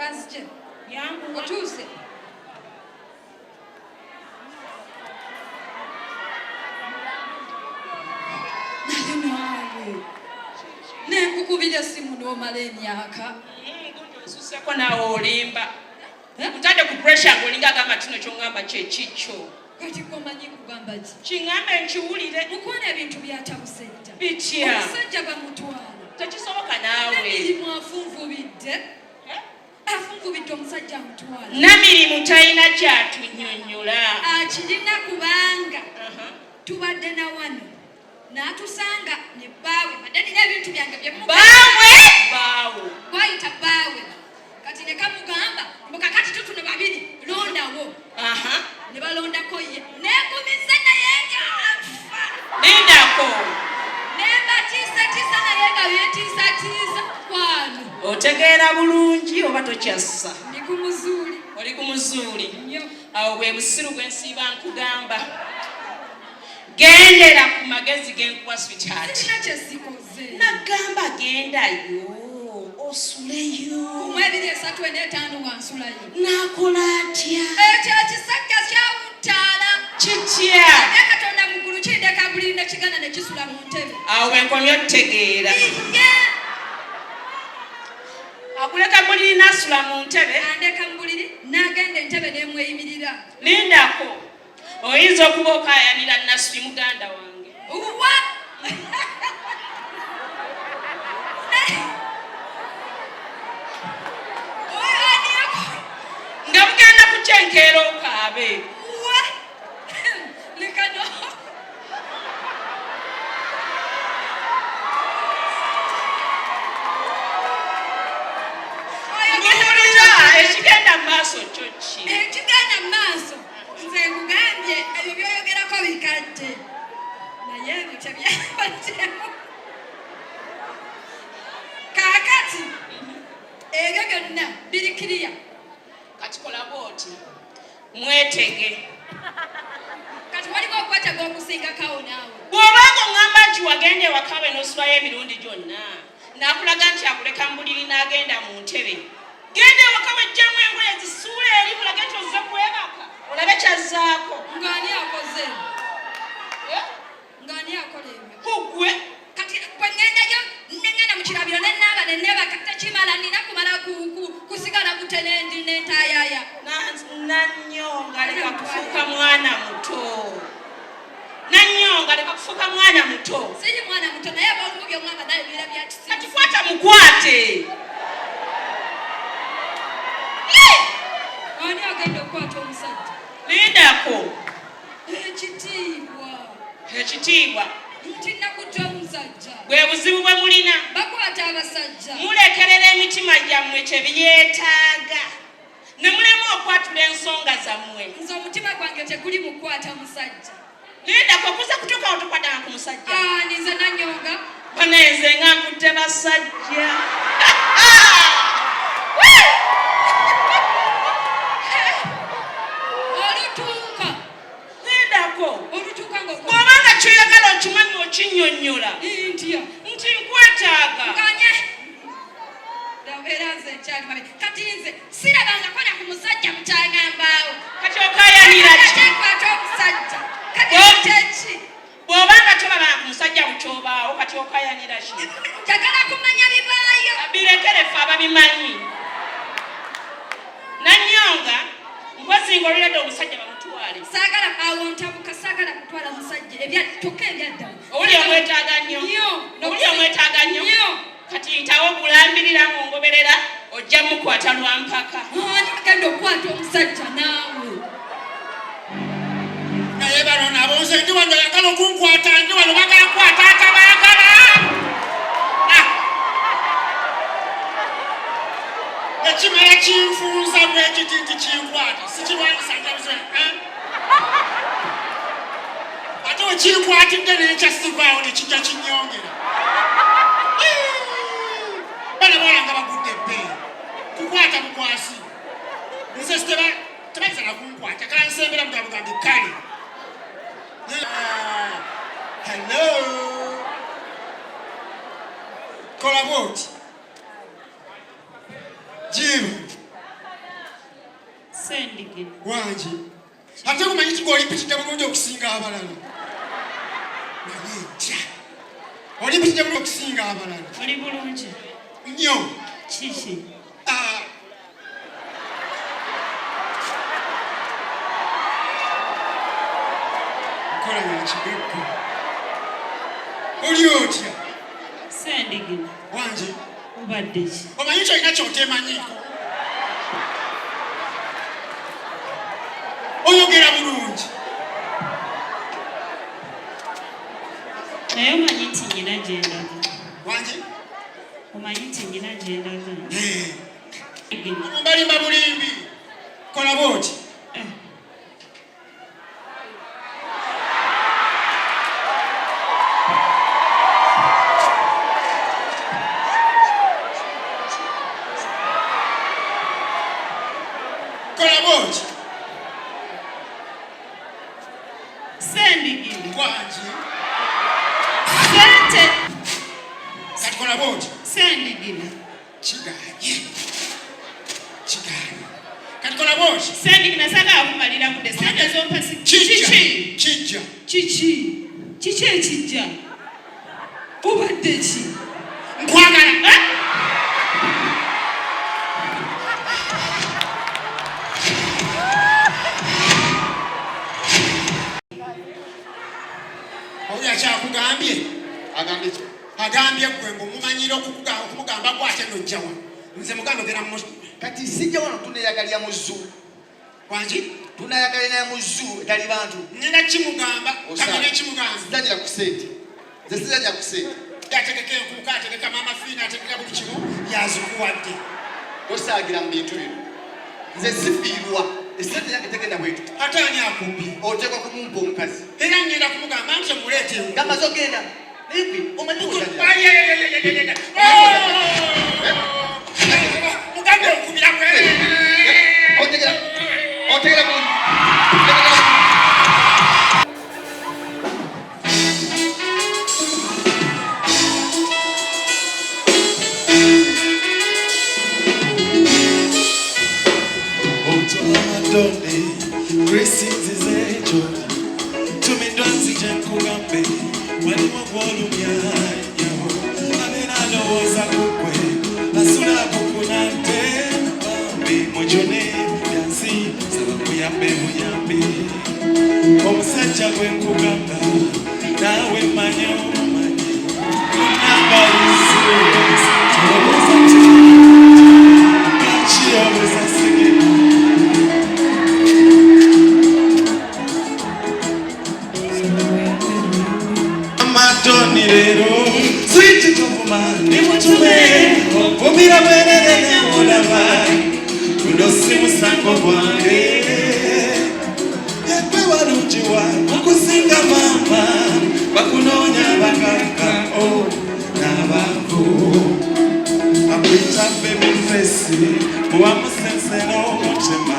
Kanzije. Yanguwa. Otuuse. Naye naawe nenkukubira essimu n'omala emyaka. Gundi osusseko naawe olimba. Ntadde ku pressure ng'olinga agamba kino ky'oŋŋamba kye kikyo. Kati komanyi kugamba ki? Kiŋŋambe nkiwulire. Mukwano ebintu byatabuse dda. Bitya? Omusajja bamutwala. Tekisoboka naawe. Emirimu afunvubidde. Eh? Afunvubidde omusajja amutwala. Namirimu talina kyatunyonyola. Akirina kubanga tubadde na wano n'atusanga ne bbaawe badde nina ebintu byange byebbaawe baawo gwayita bbaawe kati ne kamugamba mbu kakati tutuno babiri londawo ne balondako ye negumiza naye ng'afa lindako nembatiisatiisa naye nga byentiisatiisa kwano otegeera bulungi oba tokyassa ndi ku muzuuli oli ku muzuuli awo bwe busiru bwe nsiiba nkugamba gendera ku magezi genkuwa sweetheart sirina kyesikoze nagamba gendayo osuleyo kumu ebiri esatu ena etaano nga nsulayo nakola atya ekyo ekisajja kyawuttaala kitya naye katonda muggulu kindeka buliri nekiganda nekisula mu ntebe awo wenkomye otutegeera iye akuleka buliri nasula mu ntebe andeka mu buliri nagenda entebe nemweyimirira lindako Oyinza okuba okaayanira Naswi muganda wange. Wa! Nga bugenda kukya enkeera okaabe. Wa! Leka no. Mbuulira ekigenda mu maaso kyo ki? Ekigenda mu maaso nze nkugambye ebyo byoyogerako bikadde naye ebyo tebyabaddemu kaakati ebyo byonna biri kiriya kati kola bwoti mwetege kati waliwo okwetega okusingakawo naawe bw'obanga oŋŋamba nti wagenda ewakawe n'osulayo emirundi gyonna n'akulaga nti akuleka mu buliri n'agenda mu ntebe Genda ewaka wejjemu engoye zisuule eri mulage nti ozze kwebaka olabe kyazzaako. Ng'ani akoze? Eh? Ng'ani akola ebyo? Kugwe. Kati bwe ŋŋendayo ne ŋŋenda mu kirabiro ne naaba ne neebaka tekimala nina kumala kusigala buterendi ne ntaayaaya. Nanyonga leka kufuuka mwana muto. Nanyonga leka kufuuka mwana muto. Siri mwana muto naye abolumu byomwamba naye biira bya kisiru. Kati kwata mukwate. Ani agenda okukwata omusajja? Lindako. Ekitiibwa. Ekitiibwa. Nti nakutta omusajja. Bwe buzibu bwe mulina. Bakwata abasajja. Mulekerera emitima gyammwe kye byetaaga. Ne mulema okwatula ensonga zammwe. Nze omutima gwange teguli mu kukwata musajja. Lindako okuza kutuuka awo tokwatanga ku musajja. Ah, ninze nanyonga. Banaye nze nga nkutte basajja. Olutuuka. Lindako. Olutuuka nga bw'oba nga kyoyagala okimanyi okinnyonnyola. Ntya. Nti nkwetaaga. Nganye. Era nze nkyali mabe. Kati nze sirabangako na ku musajja bukyagambaawo. Kati okayanira ki? Kati omusajja. Kati kyeki? Bw'oba nga tolabanga ku musajja bukyobaawo kati okayanira ki? Njagala kumanya bibaayo. Birekere ffe ababimanyi. Nanyonga mpozi ng'oluledde omusajja bamutwale. Saagala awo ntabuka saagala kutwala musajja ebya kyokka ebyaddala. Owuli omwetaaga nnyo. Owuli omwetaaga nnyo. Kati yitawo kulambirira mu ngoberera ojja mukwata lwa mpaka. Ani agenda okukwata omusajja naawe? Naye bano nabo nze ndi wano oyagala okunkwata ndi wano bagala kukwata atabaagala. Ah! Ekimala kinfunza bwekiti nti kinkwata sikirwanyisa njabuze eh? ate wekinkwatidde nenkya sivaawo nekijja kinyongera bana bawala nga bagudde ebbeeyi kukwata bukwasi nze tebayinza nakunkwata kansembera mugabugambi kale ah, hello kola bwoti jibu. Sendigina. Wangi. Ate kumanyi ki gw'olimpitidde bulungi okusinga abalala? Naye ntya. Olimpitidde bulungi okusinga abalala. Oli bulungi? Nnyo. Kiki? Ah. Nkola ya kigagga. Oli otya? Sendigina. Wangi. Obadde ki? Omanyi kyolina kyotemanyiiko. Oyogera bulungi. Naye omanyi nti nyina gye ndaga. Wangi? Omanyi nti nyina gye ndaga. Mbalimba bulimbi. Kola bw'oti. Eh. Kola bw'oti. Sendigiri. Wangi. Sente. Kati kola bw'oti. Sendigiri. Kiganye. Kiganye. Kati kola bw'oti. Sendigina sagala kumalira budde. Sente zompa si Kijja. Kiki? Kijja. Kiki? Kiki ekijja? Obadde ki? Nkwagala. Eh? Oyo akyakugambye. Agambye ki? Agambye gwe mbu mumanyira okumugamba gwate n'ojja wano. Nze muganda ogenda mu Kati sijja wano tuneyagalira mu zoo. Wangi? Tunayagalira mu zoo etali bantu. Nina kimugamba, kamina kimugamba. Sizanyira ku sente. Nze sizanyira ku sente. Ategeka enkuuka, ategeka maama Fiina, ategeka buli kimu, yazikuwadde. Tosaagira mu bintu bino. Nze sifiirwa. Esente yange tegenda bwetu. Ate ani akubye? Oteekwa kumumpa omukazi. Era ngenda kumugamba nti muleete. Ngamaze ogenda. Naye gwe omanyi ozanyira. Mugambe okubira kwe. Otegera. Otegera bulungi. Otonde, Chris nzize gy'oli, tumiddwa nzije nkugambe, waliwo gw'olumya nnyabo, abeera alowooza ku ggwe, asula akukunante, bambi mujune byansi, saba nkuyambe buyambi. Omusajja gwe nkugamba, naawe mmanyi omumanyi, ku nnamba tolowooza nti lwaki obuuza sigino. Amatoni leero switi tovuma ndi mutume ovumira bwerere newolaba guno si musango gwange yegwe walungiwa okusinga maama bakunoonya abagagga oh, n'abaavu akuyita baby face muba musensera omutima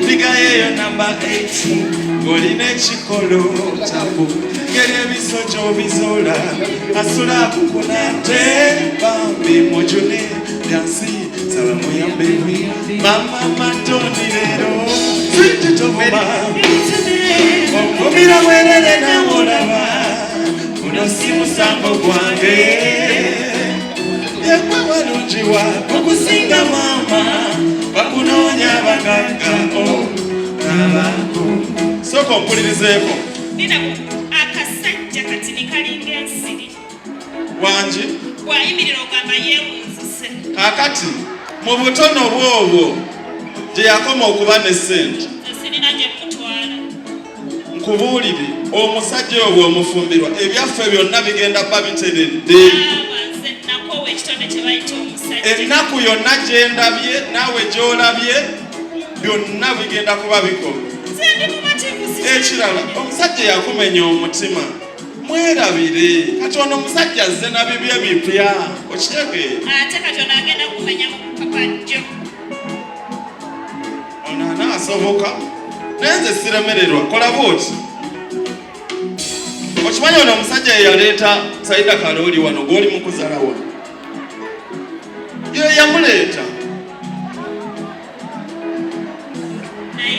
figayo eyo namba 8 ng'olina ekikolo kyaku ngeri ebiso gy'obizola asula akukunate bambi mujune byansi saba muyambe mama matoni leero switi tovuma okumira bwerere nawolaba guno si musango gwange yegwe walungiwa okusinga maama bakunoonya abagagga oh, n'abantu sooka ompulirizeeko Nina akasajja kati nikalinga ensiri. Wangi? Bw'ayimirira ogamba yeewunzise. Kaakati mu butono bw'obwo gye yakoma okuba ne ssente. Nze sirina gye mmutwala. Nkubuulire, omusajja oyo bw'omufumbirwa ebyaffe byonna bigenda bba biteredde. Baaba nze nakoowa ekitonde kye bayita omusajja. Ennaku yonna gye ndabye naawe gy'olabye byonna bigenda kuba bikoma. Nze ndi mumativu si Ekirala omusajja yakumenya omutima mwerabire. Kati ono omusajja azze na bibye bipya, okitegeera? Ate kati ono agenda kumenya mu kapajjo. Ono anaasoboka naye nze siremererwa. Kola bw'oti. Okimanyi ono omusajja ye yaleeta Saida Kalooli wano gw'oli mu kuzala wano. Ye yamuleeta. Naye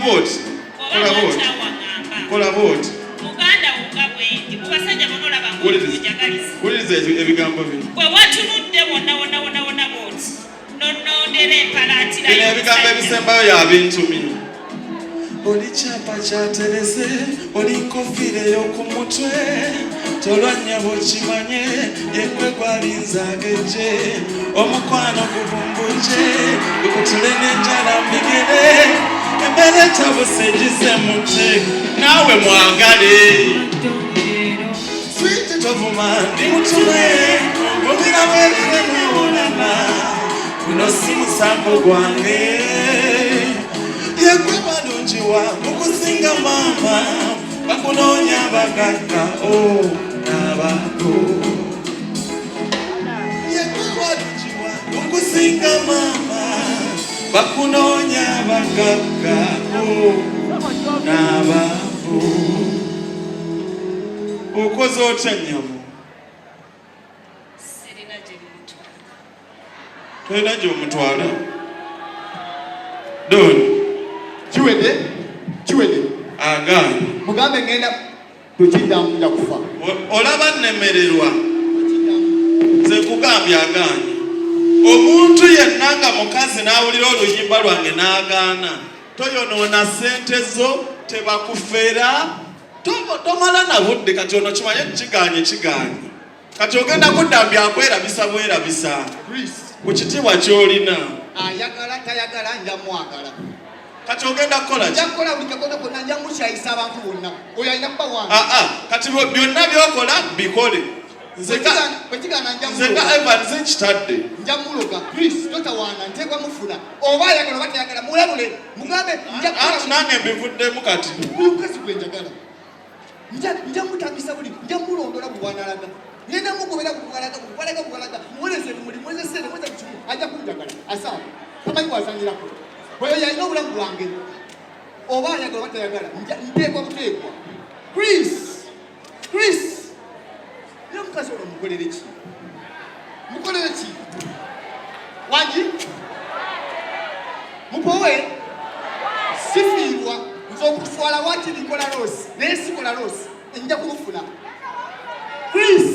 bwoti. Oba Kola bwoti. wakyawangamba. Kola bwoti. Muganda wo nga bwendi mu basajja bona olaba Wuliriza. ngaonjagaliza. Wuliriza ebigambo bino. Bwe watunudde wonna wonna wonna wonna bwoti nonondera empalaatira Bino ebigambo ebisembayo yabintumye. Oli kyapa kyaterese, oli nkofiira ey'oku mutwe, tolwa nnyabo kimanye, yegwe gwalinze agejje, omukwano gubumbuje, gukutule n'enjala mbigere, embeera etabuse egize mute, naawe mwagale. Switi tovuma ndi mutume, mubira bwerere mwewonana, guno si musango gwange. Yegwe balungi wa mukusinga maama, bakunoonya abagagga o n'abato. Yegwe balungi wa mukusinga maama, bakunoonya abagagga o n'abato. Okoze otya nnyabo? Sirina gye mutwala. Tolina gy'omutwala? Don Kiwedde, kiwedde. Agaanye. Mugambe ngenda tokiddamu, nja kufa. Olaba nnemererwa. Nze nkugambye agaanye. Omuntu yenna nga mukazi n'awulira oluyimba lwange n'agaana, toyonoona ssente zo, tebakufera, tomala na budde. Kati ono kimanye kigaanye kigaanye. Kati ogenda kudda byakwerabisa bwerabisa Chris ku kitiibwa ky'olina. Ayagala tayagala, nja mwagala. Kati ogenda kukola ki? Nja kukola buli kakono konna, nja mukyayisa abantu bonna. Oyo alina kuba wange. Aa, kati byonna byokola bikole. Nze Bwe kigaana nja nze nga muloga. Evans nkitadde. Nja muloga. Chris, totawaana, nteekwa mufuna. Oba ayagala oba tayagala, mulabule, mugambe nja kukola. Anti nange mbivuddemu kati. Buli mukazi gwe njagala nja mutambisa, buli nja mulondola buli wanalaga, ngenda mugobera buli walaga, buli walaga, buli walaga. Muwereze ebimuli, muwereze sente, muwereze buli kimu, ajja kunjagala. Asawa tamanyi wazanyirako. Oyo yalina obulamu bwange, oba ayagala oba tayagala, nteekwa buteekwa. Chris, Chris, naye omukazi ono mukolere ki? Mukolere ki? Wangi mupowe, sifiirwa nze okutwala wakiri nkola loss, naye sikola loss, nja kumufuna. Chris.